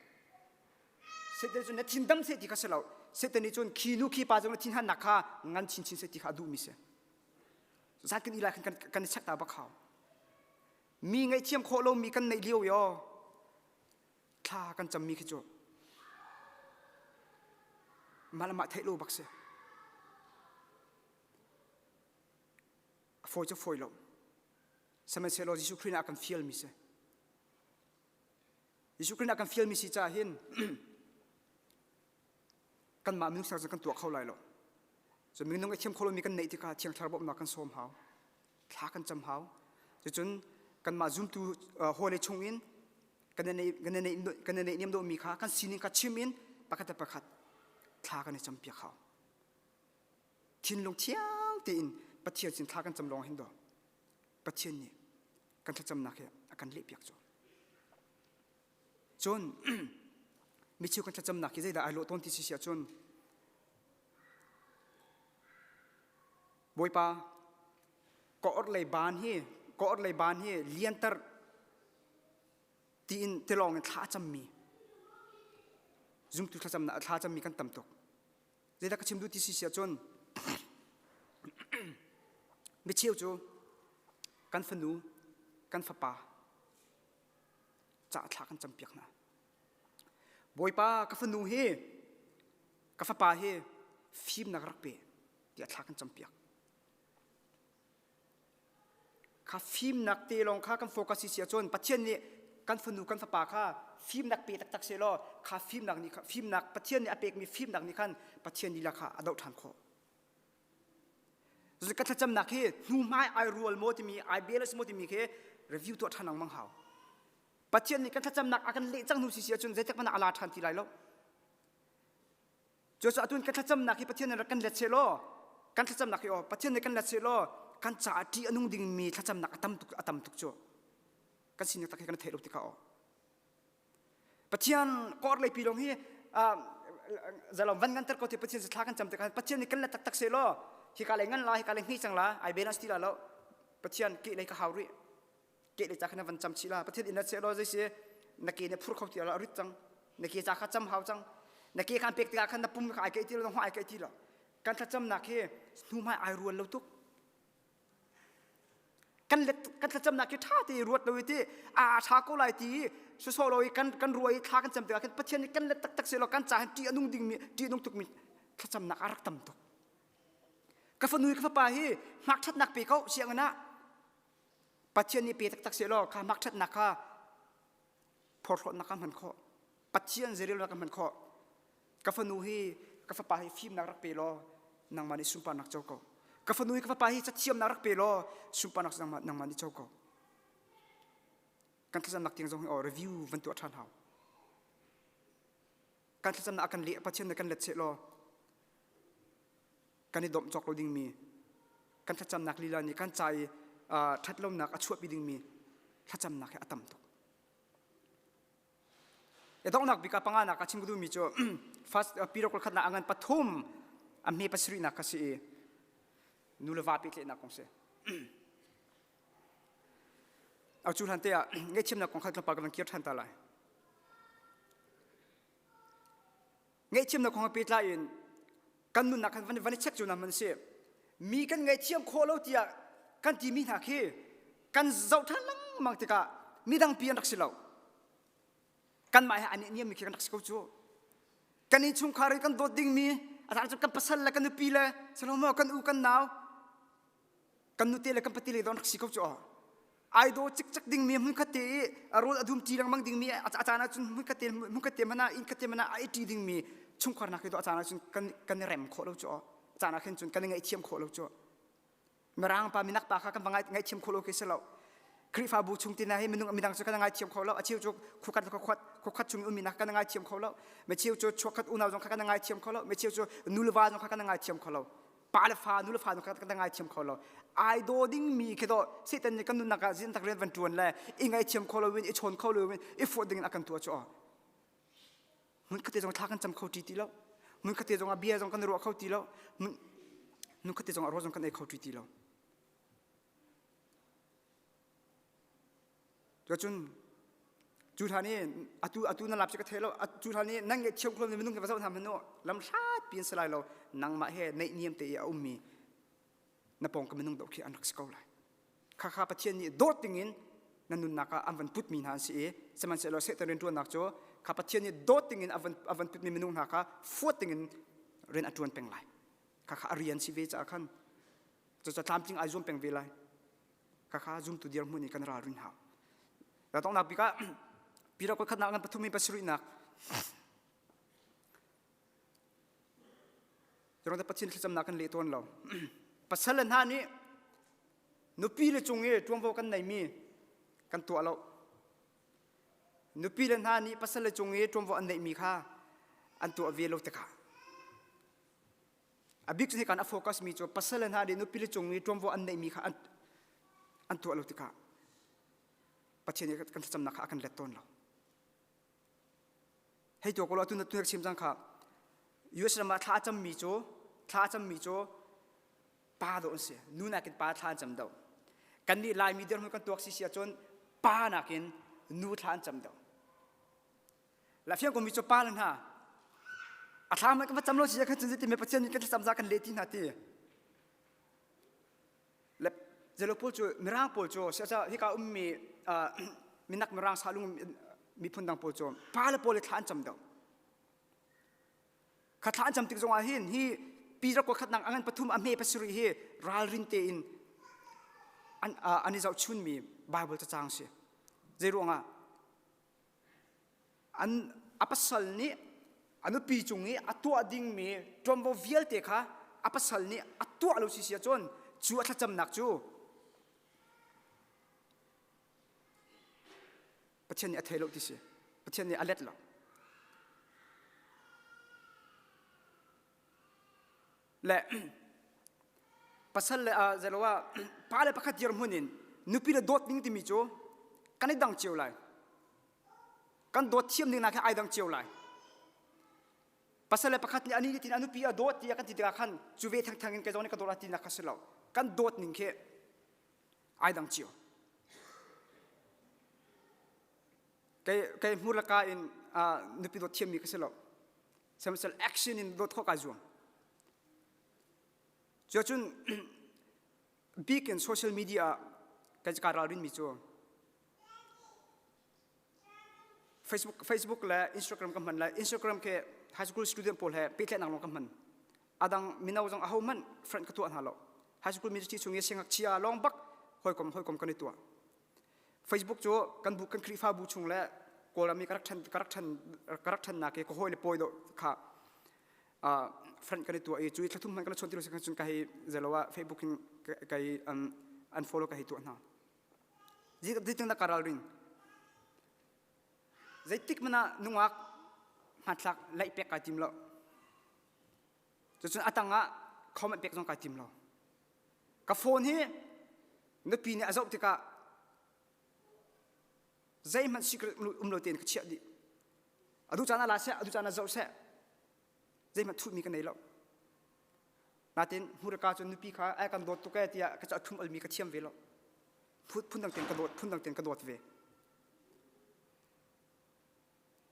Satan cu na thin dam seh ti kha si lo Satan nih cun khi nu khi pa cu na thin hannak kha ngan chinchin seh ti kha a duhmi si zan kan i lai khan kan i check ta bak hau mi ngaihthiam khawh lomi kan neih lio yo thla kan cammi khi cu mah le mah theih lo bak si a fawi cu fawi lo Sihmanhsehlaw Jesuh Khrih nih a kan fialmi si. Jesuh Khrih nih a kan fialmi si caah hin kanmah minung sinak kan tuah kho lai lo. Cun minung a thiam kho lomi kan neih tikah Thiang Thlarau bawmhnak kan sawm hau. Thla kan cam hau. Cucun kanmah zumtu hawile chungin kan kan i neih niam mi kha kan sining kha chim in pakhat le pakhat thla kan i campiak hau. Thinlung thiang tein. Pathian sin thla kan cam lawng hin do Pathian nih kan thlacamnak hi a kan lehpiak cu. Cun micheu kan thlacamnak hi zeidah ai lawh tawn ti si si ahcun Bawipa ka orhlei baan hi ka orhlei baan hi lianter tiin tilawng in thla a cammi zumtu thlacamnak thla cammi kan tam tuk. Zeidah ka chim duh ti si si ahcun micheu cu kan fanu kan fapa caah thla kan campiak hna. Bawipa ka fanu hi ka fapa hi fimnak rak pe tiah thla kan campiak. Kha fimnak te lawng kha kan focus si ahcun Pathian nih kan fanu kan fapa kha fimnak pe taktak seh law kha fimnak nih fimnak Pathian nih a pekmi fimnak nih khan Pathian lila kha a doh ṭhan khawh. Ka thlacamnak hi hnuhmai ai rual maw timi ai bel a si maw timi khi review tuah ṭhan lengmang hau. Pathian nih kan thlacamnak a kan leh cang hnu si si ahcun zeitik hmanh ah a la ṭhan ti lai lo. Cucaah atu kan thlacamnak hi Pathian nih rak kan let seh law kan thlacamnak hi aw Pathian nih kan let seh law kan caah ṭih a nung dingmi thlacamnak a tam tuk a tam tuk cu kan sining tak hi kan theih lo tikah aw Pathian kor lei pi lawng hi zalong van ngan ter ko ti Pathian thla kan cam tikah Pathian nih kan let taktak seh law hika lei ngan la hika lei hni cang la ai balance ti la lo Pathian ke lei ka hau rih ke le ca kha na van cam chih la pathian in na seh law zei si na ke na phur kho ti lo a rit cang na ke ca kha cam hau cang na ke khan pek tikah khan na pum kha ai keih ti lo na hma ai keih ti lo kan thlacamnak hi hnu hmai ai rual lo tuk kan let kan thlacamnak hi ṭha te ruat lo i ti a ṭha ko lai ti sawsawh lo i kan kan ruah i thla kan cam tikah khan pathian nih kan let taktak seh law kan ca hin ṭih a nung dingmi ṭih a nung tukmi thlacamnak a rak tam tuk ka fanu ka fapa hi ngakṭhatnak pe ko sianginn ah Pathian nih pe taktak seh law kha makṭhatnak kha phorhlawtnak ka hman khawh. Pathian zeirelnak ka hman khawh. Ka fanu hi ka fapa hi fimnak rak pe law nangmah nih sunparnak co ko. Ka fanu hi ka fapa hi cathiamnak rak pe law sunparnak nangmah, nangmah nih co ko. Kan thlacamnak tiang zong hi aw review van tuah ṭhan hau. Kan thlacamnak a kan leh Pathian nih kan let seh law kan i domh cawk lo dingmi kan thlacamnak lila nih kan ca i ṭhatlonak a chuahpi dingmi thlacamnak hi a tam tuk. E donghnak bik ah panganak ah chim ka duhmi cu first Peter kul khatnak a ngan pathum a hme pasarihnak kha si i nu le va pehtlaihnak kong si. Au cu hlan te ah ngaihthiamnak kong kha tlawmpal ka van kir ṭhan ta lai. Ngaihthiamnak kong he pehtlai in kan nunnak kan van, van i check cu na man si. Mi kan ngaihthiam khawh lo tiah kan timi hna khi kan zoh ṭhan lengmang tikah midang pi an rak si lo. Kanmah he an i niammi khi kan rak si ko cu. Kan innchungkhar in kan dawt dingmi a caan cu kan pasal le kan nupi le salomo kan u kan nau kan nute le kan pati le don rak si ko cu aw ai daw cikcek dingmi hmunkhat te i rawl a dum ṭi lengmang dingmi a caan ahcun hmunkhat te hmunkhat te hmanh ah inn khat te hmanh ah ai ṭi dingmi chungkharnak hi a caan ahcun kan kan i rem khawh lo cu aw a caan ah khin cun kan i ngaihthiam khawh lo cu mirang pa minak pa kha kan va ngaihthiam khawh lo khi si lo Khrihfabu chung tina hi minung midang cu kan ngaithiam kho lo a cheu cu khukhat khukhat khukhat chung ummi nak kan ngaithiam kho lo mi cheu cu chuakhat unau zong kha kan ngaithiam kho lo mi cheu cu nu le va zong kha kan ngaithiam kho lo pa le fa nu le fa zong kha kan ngaithiam kho lo ai daw ding mi khi do Satan nih kan nunnak ah zin tak rian van tuan le i ngaithiam kho lo in i chawn kho lo in i fuat ding in a kan tuah cu mun khate zong thla kan cam kho ti ti lo mun khate zong a bia zong kan ruah kho ti lo mun khate zong a ruah zong kan ei kho ti ti lo Cucun cu hlan i atu atu na lap si ka thei lo cu hlan i nan ngeih thiam khulom minung va zoh hna hmanh u lam hlat piin si lai lo nangmah he naihniam te i a ummi na pawngkam minung dawh khi an rak si ko lai khakha Pathian nih dawt dingin na nunnak ah an van putmi hna an si i sihmanhsehlaw Satan rianṭuannak cu kha Pathian nih dawt dingin a van a van putmi minung hna kha fuat dingin rian a ṭuan peng lai khakha a rian si ve caah khan cucu tlamtling ai zuam peng ve lai khakha zumtu dirhmun in kan ralrin hau donghnak bik ah Peter khat nak ngan pathum in pasarihnak Jurong Pathian thlacamnak kan leh tawn lo pasal le hna nih nupi le cung i ṭuanvo kan neimi kan tuah lo nupi le hna nih pasal le cung i ṭuanvo an neihmi kha an tuah ve lo tikah. A bik cu hikan a focus mi cu pasal le hna nih nupi le cung i ṭuanvo an neihmi kha an, an tuah lo tikah Pathian nih kan thlacamnak kha a kan let tawn lo. Hei tuah ko law tu na tu chim cang kha US ram ah thla a cammi cu thla a cammi cu pa dawh an si nu nakin pa thla an cam deuh kannih Laimi dirhmun kan tuak si si ahcun pa nakin nu thla an cam deuh la fiang komi cu pa le hna a thla man kan va cam lo si khan cun zeitin me Pathian nih kan thlacam za kan leh ti hna ti le zelo pawl cu mirang pawl cu siasa hika ummi minak mirang salung miphun dang pawl cu pa le pawl le thla an cam deuh Kha thla an cam tik zongah hin hi pi rak khat nak angan pathum a hme pasarih hi ralrin tein an an i zohchunmi Bible cacang si. Zei ruangah an a pasal nih a nupi cung i a tuah dingmi ṭuanvo vialte kha a pasal nih a tuah lo si si ahcun cu a thlacamnak cu Pathian nih a thei lo ti si. Pathian nih a let lo. Le pasal le zelo ah pa le pakhat dirhmun in nupi le dawt ning timi cu kan i dang cio lai. Kan dawt thiam ning nak he ai dang cio lai. Pasal le pakhat nih ani nih tin a nupi a dawt tiah kan ti tikah khan cu ve thengtheng in kei zong nih ka dawt ti nak kha si lo. Kan dawt ning khi ai dang cio. Kei kei hmur le ka in nupi dawt thiammi ka si lo. Sihmanhsehlaw action in dawt khawh kai zuam. Cuacun bik in social media ah kai ka ralrin mi cu Facebook, Facebook le Instagram ka hman lai. Instagram ke high school student pawl he pehtlaihnak lawng ka hman. Adang mino zong aho hmanh friend ka tuah hna lo. High school ministry chung i siangngakchia lawng bak hawikom hawikom kan i tuah. Facebook cu kan bu kan Khrihfabu chung le Kawlram i ka rak ṭhan ka rak ṭhan ka rak ṭhannak i ka hawi le pawi dawh kha uh, friend kan i tuah i cu i thlathum hmanh kan chawn ti lo si cun ka hei zelo ah Facebook in ka i um, unfollow ka hei tuah hna. Zeitin dah ka ralrin? Zeitik hmanh ah nungak hmanthlak laih pek kai tim lo. Cucun a tangah comment pek zong kai tim lo. Ka phone hi nupi nih a zoh tikah zeihmanh secret um lo tein ka chiah dih. A duh caan ah la seh, a duh caan ah zoh seh. Zeihmanh thuhmi ka nei lo. Natin hmurka cu nupi kha ai kan dawt tuk ee tiah ka ca thum almi ka thiam ve lo. Phundang tein ka dawt, phundang tein ka dawt ve.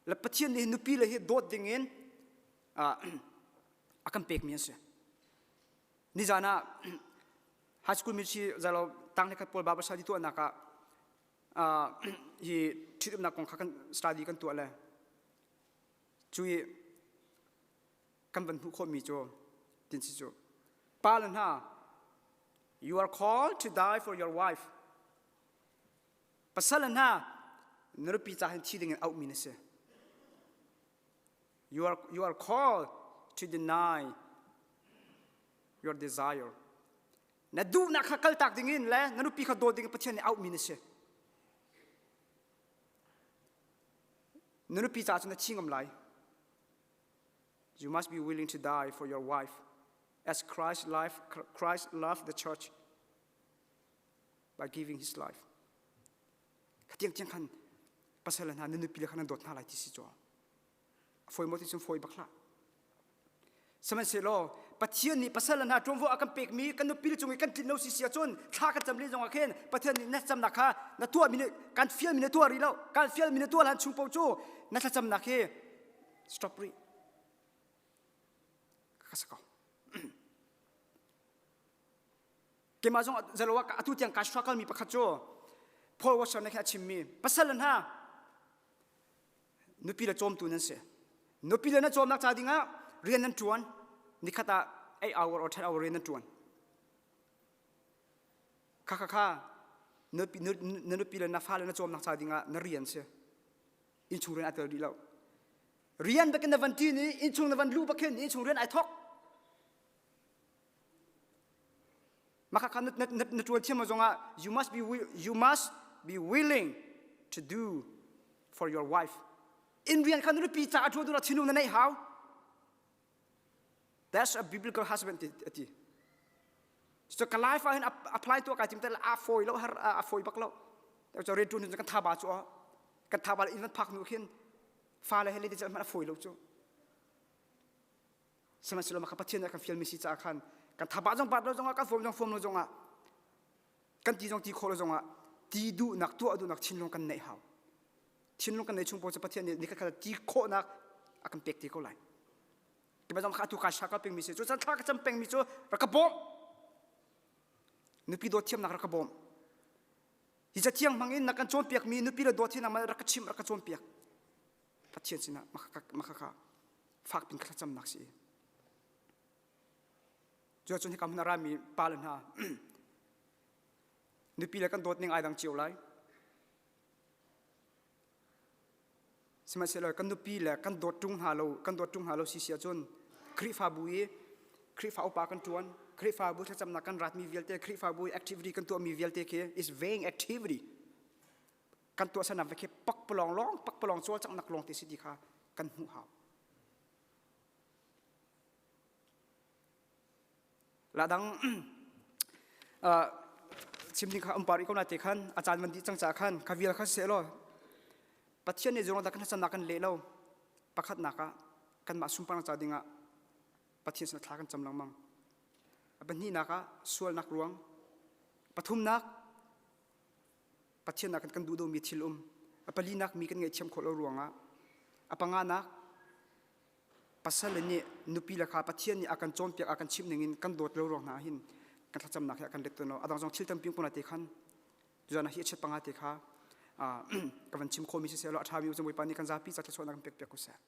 Le Pathian nih nupi le hi dawt ding in a kan pekmi an si. Nizan ah high school ministry zalo tang khat pawl Bible study tuahnak ah hi ṭhitumnak kong kha kan study kan tuah le cu i kan van hmuh khawhmi cu tin si cu pa le hna you are called to die for your wife pasal le hna na nupi ca hin thi ding in auhmi na si you are, you are called to deny your desire na duhnak kha kaltak ding in le na nupi kha dawt ding in Pathian nih auhmi na si na nupi ca cu na thi ngam lai You must be willing to die for your wife as Christ, life, Christ loved the church by giving his life. Khatiang tiang khan pasal hna na nupi le khan nan dawt hna lai ti si cu. Foi mo ti cun foi bak hlah. Sihmanhsehlaw Pathian nih pasal hna ṭuanvo a kan pekmi kan nupi le cung i kan tlin lo si si ahcun thla kan cam len zongah khin Pathian nih na thlacamnak kha na tuahmi nih kan fialmi na tuah rih lo kan fialmi na tuah hlan chung paoh cu na thlacamnak hi stop rih ka sa ko keimah zong zalo ah atu tiang ka struggle mi pakhat cu Paul Washer nih khin a chimmi pasal hna nupi le cawmtu nan si nupi le na cawmnak ca dingah rian nan ṭuan nikhat ah 8 hour or 10 hour rian nan ṭuan kha kha kha na nupi le na fale na cawmnak ca dingah na rian si innchung rian ai tel rih lo rian bakin na van ṭin i innchung na van luh bakin innchung rian ai thok maka kha na, na, na ṭuan thiam zongah you must be you must be willing to do for your wife in rian kha na nupi ca a ṭuan duh thinlung na neih hau. That's a biblical husband ti ati. So ka life ah hin apply tuah kai tim tel a fawi lo har a fawi bak lo. Cu rian ṭuan kan thaba cu kan thaba in van phak nu khin fa le he le ti hmanh a fawi lo cu. Sihmanhsehlaw mah kha Pathian nih a kan fialmi si caah khan kan thaba zong bat lo zongah kan fawm zong fawm lo zongah kan ti zong ti khawh lo zongah ti duhnak tuah duhnak thinlung kan neih hau. Thinlung kan neih chung paoh cu Pathian nih nikhat khat ti khawhnak a kan pek te ko lai. Keimah zong kha atu kai sha ka pengmi si. Cu chan thla ka cam pengmi cu rak ka bawmh. Nupi dawt thiamnak rak ka bawmh. Hi cathiang hmang in na kan cawnpiakmi nupi le dawt thiamnak rak ka chimh rak ka cawnpiak. Pathian sinah maka kha fak pin ka thlacamnak si. Cu cun hika hmun a rami pa le hna nupi le kan dawt ning ai dang cio lai. Sihmanhsehlaw kan nupi le kan dawt ṭung hna lo, kan dawt ṭung hna lo si si ahcun Khrihfabu i Khrihfa upa kan ṭuan, Khrihfabu thlacamnak kan ratmi vialte, Khrihfabu i activity kan tuahmi vialte khi is vain activity. Kan tuahsernak ve khi pakpalawng lawng, pakpalawng cawlcanghnak lawng te si ti kha kan hmuh hau. Ladang chim ding kha um par i ko na te khan a caan van dih cang caah khan kha vial kha seh law Pathian nih zurong dah kan thlacamnak kan leh lo pakhatnak ah kanmah sunparnak ca dingah Pathian sinah thla kan cam lengmang. A pahnihnak ah sualnak ruang pathumnak Pathian ah kan kan duh domi thil um a palinak mi kan ngaihthiam khawh lo ruangah a panganak Pasal le nih nupi le kha Pathian nih a kan cawnpiak a kan chimh ningin kan dawt lo ruang hna hin kan thlacamnak hi a kan let tawn lo. A dang zong thil tampi um te khan tuzan hi a chiat panga te kha ka van chim khawhmi siseh law a ṭhami u Bawipa nih kan zapi ca thluachuahnak kan pek piak ko seh.